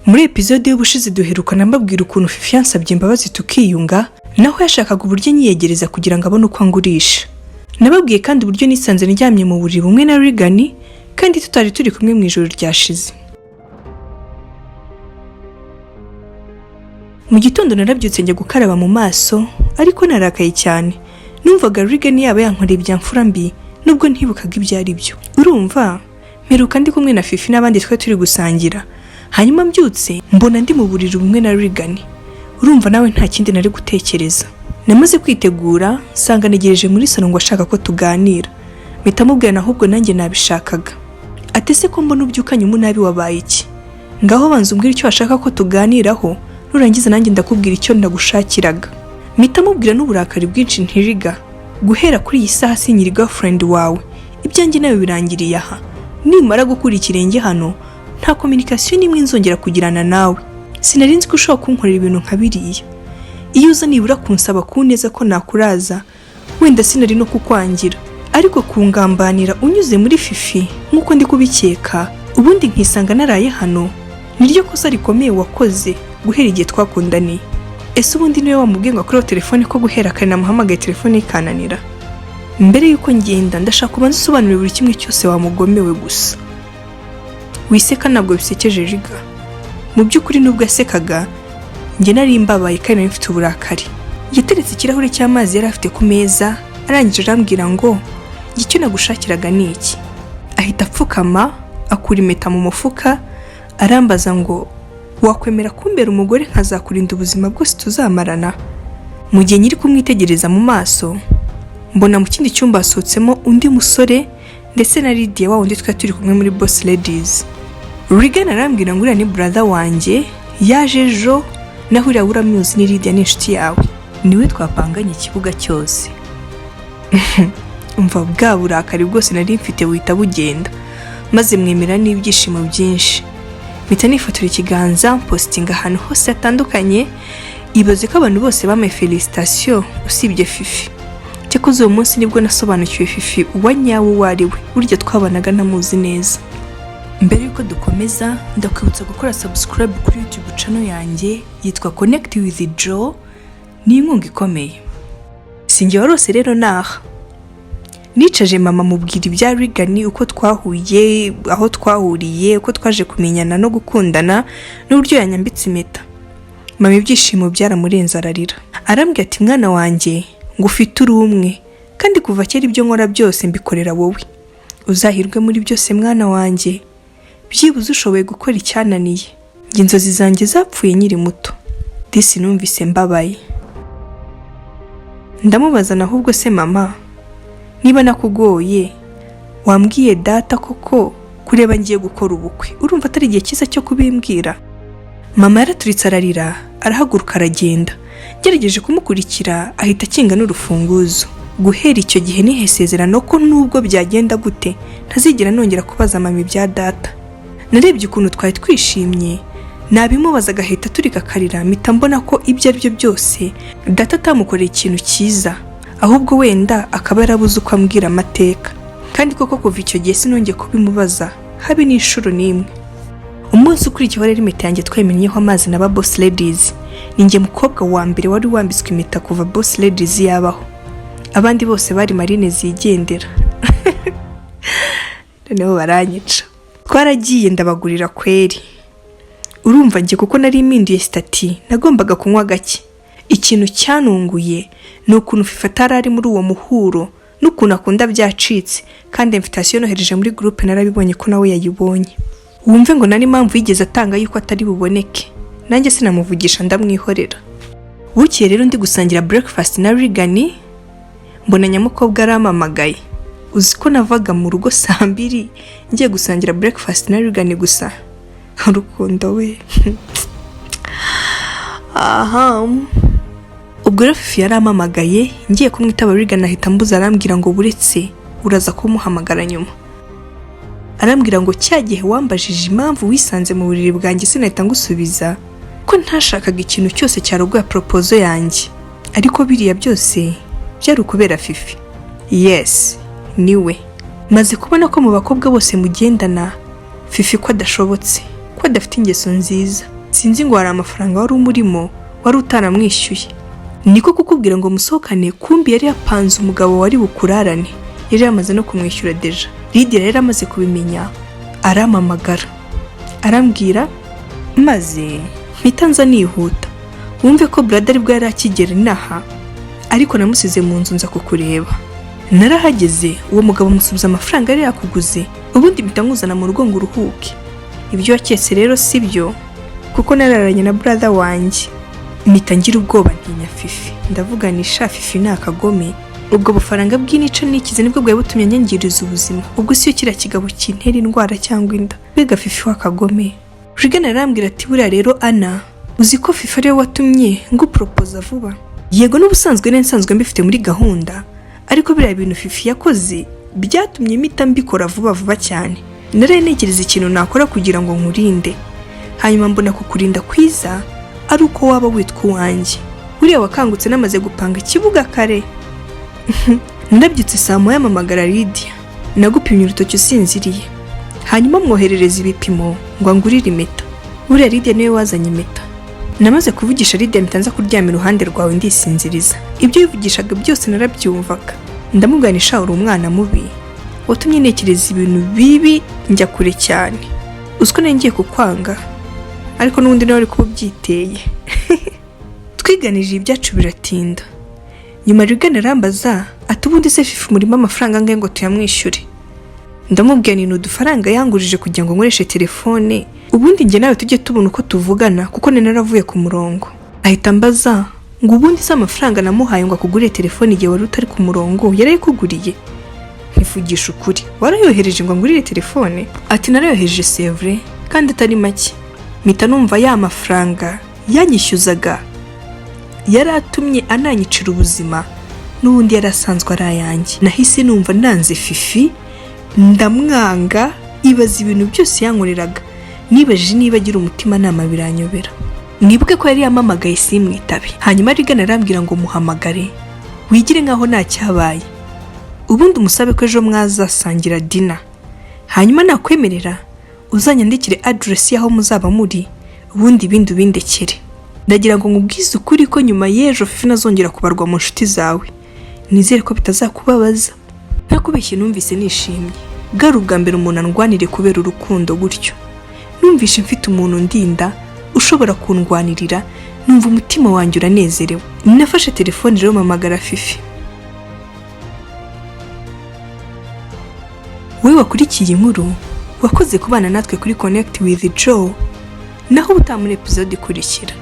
Muri episode y'ubushize duherukana mbabwira ukuntu Fifi yansabye imbabazi tukiyunga, naho yashakaga uburyo nyiyegereza kugira ngo abone uko angurisha. Nababwiye kandi uburyo nisanze ndyamye mu buriri bumwe na Regan kandi tutari turi kumwe mu ijoro ryashize. Mu gitondo narabyutse njya gukaraba mu maso, ariko narakaye cyane. Numvaga Regan yaba yankoreye ibya mfura mbi, nubwo ntibukaga ibyo ari byo. Urumva, mperuka ndi kumwe na Fifi n'abandi twari turi gusangira, hanyuma mbyutse mbona ndi mu buriri bumwe na Regan. Urumva nawe nta kindi nari gutekereza. Namaze kwitegura nsanga negereje muri salo ngo ashaka ko tuganira. Mpita mubwira ahubwo nanjye nabishakaga. Ati ese ko mbona ubyukanye umunabi wabaye iki? Ngaho banza umbwire icyo washaka ko tuganiraho, nurangiza nanjye ndakubwira icyo nagushakiraga. Mpita mubwira n'uburakari bwinshi ntiriga. Guhera kuri iyi saha sinyiri girlfriend wawe. Ibyanjye nawe birangiriye aha. Nimara gukura ikirenge hano, nta communication n'imwe nzongera kugirana nawe. Sinari nzi ko ushobora kunkorera ibintu nka biriya. Iyo uza nibura kunsaba ku neza ko nakuraza, wenda sinari no kukwangira. Ariko kungambanira unyuze muri Fifi nk'uko ndi kubikeka, ubundi nkisanga naraye hano, niryo kosa rikomeye wakoze guhera igihe twakundaniye. Ese ubundi niwe wamubwiye ngo akureho telefone ko guhera kare namuhamagaye telefone ikananira? Mbere y'uko ngenda ndashaka ubanza usobanure buri kimwe cyose wamugomewe gusa. Wiseka ntabwo bisekeje Riga. Mu by'ukuri nubwo yasekaga, njye nari mbabaye kandi nari mfite uburakari. Yateretse ikirahure cy'amazi yari afite ku meza, arangije arambwira ngo njye icyo nagushakiraga ni iki. Ahita apfukama, akura impeta mu mufuka, arambaza ngo wakwemera kumbera umugore nkazakurinda ubuzima bwose tuzamarana? Mu gihe nyiri kumwitegereza mu maso, mbona mu kindi cyumba hasohotsemo undi musore ndetse na Lydia wa wundi twari turi kumwe muri Boss Ladies. Regan arambwira ngo uriya ni brother wanjye, yaje ejo, naho uriya uramuzi ni Lydia ni inshuti yawe. Niwe twapanganye ikibuga cyose. Umva bwa burakari bwose nari mfite buhita bugenda, maze mwemera n'ibyishimo byinshi. Mpita nifotora ikiganza mpositinga ahantu hose hatandukanye, ibaze ko abantu bose bampaye felicitation usibye Fifi. Cyakoze uwo munsi nibwo nasobanukiwe Fifi uwa nyawe uwo ari we, burya twabanaga ntamuzi neza. Mbere y'uko dukomeza, ndakwibutsa gukora subscribe kuri YouTube channel yanjye yitwa Connect with Joe, ni inkunga ikomeye. Sinjye warose rero naha. Nicaje mama mubwira ibya Regan, uko twahuye, aho twahuriye, uko twaje kumenyana no gukundana, n'uburyo yanyambitse impeta. Mama ibyishimo byaramurenze ararira. Arambwira ati mwana wanjye, ngo ufite uri umwe, kandi kuva kera ibyo nkora byose mbikorera wowe. Uzahirwe muri byose mwana wanjye, byibuze ushoboye gukora icyananiye. Njye inzozi zanjye zapfuye nkiri muto. Disi numvise mbabaye. Ndamubaza ahubwo se mama, niba nakugoye wambwiye data koko kureba ngiye gukora ubukwe, urumva atari igihe cyiza cyo kubimbwira? Mama yaraturitse ararira, arahaguruka aragenda. Ngerageje kumukurikira ahita akinga n'urufunguzo. Guhera icyo gihe nihe isezerano ko nubwo byagenda gute ntazigera nongera kubaza mama ibya data. Narebye ukuntu twari twishimye, nabimubaza agahita aturika akarira, mpita mbona ko ibyo ari byo byose data atamukoreye ikintu cyiza, ahubwo wenda akaba yarabuze uko ambwira amateka. Kandi koko kuva icyo gihe sinongeye kubimubaza habe n'inshuro n'imwe. Umunsi ukurikiyeho rero impeta yanjye twemennyeho amazi na ba Boss Ladies. Ni njye mukobwa wa mbere wari wambitswe impeta kuva Boss Ladies yabaho. Abandi bose bari marine zigendera. Noneho baranyica. Twaragiye ndabagurira kweri. Urumva njye kuko nari mpinduye status nagombaga kunywa gake. Ikintu cyanunguye ni ukuntu Fifi atari ari muri uwo muhuro n'ukuntu akunda byacitse, kandi invitation nohereje muri groupe narabibonye ko nawe yayibonye. Wumve ngo nari impamvu yigeze atanga yuko atari buboneke, nanjye sinamuvugisha ndamwihorera. Bukeye rero ndi gusangira breakfast na Regan, mbona nyamukobwa arampamagaye. Uzi ko navaga mu rugo saa 2 ngiye gusangira breakfast na Regan gusa? Urukundo we! Aha ubwo rero Fifi yarampamagaye, ngiye kumwitaba Regan ahita ambuza, arambwira ngo buretse uraza kumuhamagara nyuma. Arambwira ngo cya gihe wambajije impamvu wisanze mu buriri bwanjye sinahita ngusubiza, ko ntashakaga ikintu cyose cyarogoya proposal yanjye, ariko biriya byose byari ukubera Fifi. Yes, niwe. Maze kubona ko mu bakobwa bose mugendana Fifi ko adashobotse, ko adafite ingeso nziza. Sinzi ngo hari amafaranga wari umurimo wari utaramwishyuye, niko kukubwira ngo musohokane. Kumbi yari yapanze umugabo wari bukurarane, yari yamaze no kumwishyura déjà. Lidia rero amaze kubimenya arampamagara arambwira, maze mpita nza nihuta. Wumve ko brother aribwo yari akigera inaha, ariko namusize mu nzu nza kukureba. Narahageze, uwo mugabo musubiza amafaranga yari yakuguze, ubundi mpita nkuzana mu rugo ngo uruhuke. Ibyo waketse rero si byo, kuko nararanye na brother wanjye. Mpita ngira ubwoba, ntinya Fifi. Ndavuga ni sha, Fifi ni akagome, ubwo bufaranga bw'inica n'ikize nibwo bwari butumye nyangiriza ubuzima. Ubwo siyo kiriya kigabo kintera indwara cyangwa inda? Mbega Fifi w'akagome! Regan arambwira ati: "Buriya rero Ana, uzi ko Fifi ariwe watumye nguporopoza vuba? Yego, n'ubusanzwe nari nsanzwe mbifite muri gahunda, ariko biriya bintu Fifi yakoze byatumye mpita mbikora vuba vuba cyane. Naraye ntekereza ikintu nakora kugira ngo nkurinde, hanyuma mbona kukurinda kwiza ari uko waba witwa uwanjye. Buriya wakangutse namaze gupanga ikibuga kare. Narabyutse saa 1 mpamagara Lydia, nagupimye urutoki usinziriye, hanyuma mwoherereza ibipimo ngo angurire impeta. Buriya Lydia niwe wazanye impeta. Namaze kuvugisha Lydia mpita nza kuryama iruhande rwawe ndisinziriza. Ibyo yivugishaga byose narabyumvaga. Ndamubwira: uri umwana mubi, watumye ntekereza ibintu bibi njya kure cyane. Uziko nari ngiye kukwanga, ariko n'ubundi nawe uri kuba ubyiteye." Twiganirije ibyacu biratinda. Nyuma Regan arambaza ati: "Ubundi se Fifi umurimo amafaranga angahe ngo tuyamwishyure?" Ndamubwira ni udufaranga yangurije kugira ngo nkoreshe telefone, ubundi njye nawe tujye tubona uko tuvugana, kuko nari naravuye ku murongo. Ahita ambaza ngo: "Ubundi se amafaranga namuhaye ngo akugurire telefone igihe wari utari ku murongo yarayikuguriye?" Ntivugisha ukuri, warayohereje ngo angurire telefone? Ati: "Narayohereje, c'est vrai, kandi atari make." Mpita numva ya mafaranga yanyishyuzaga yari atumye ananyicira ubuzima n'ubundi yari asanzwe ari ayanjye. Nahise numva nanze Fifi, ndamwanga. Ibaza ibintu byose yankoreraga. Nibajije niba agira umutimanama biranyobera. Nibuke ko yari yampamagaye simwitabe. Hanyuma Regan arambwira ngo: "Muhamagare wigire nkaho nta cyabaye, ubundi umusabe ko ejo mwazasangira dinner. Hanyuma nakwemerera uzanyandikire aderesi y'aho muzaba muri, ubundi ibindi ubindekere. Ndagira ngo nkubwize ukuri ko nyuma y'ejo Fifi nazongera kubarwa mu nshuti zawe. Nizere ko bitazakubabaza." Ntakubeshye, numvise nishimye. Bwari ubwa mbere umuntu andwanire kubera urukundo gutyo. Numvishe mfite umuntu ndinda ushobora kundwanirira, numva umutima wanjye uranezerewe. Nafashe telefone rero mpamagara Fifi. Wowe wakurikiye inkuru, wakoze kubana natwe kuri Connect with Joe. Naho ubutaha muri episode ikurikira.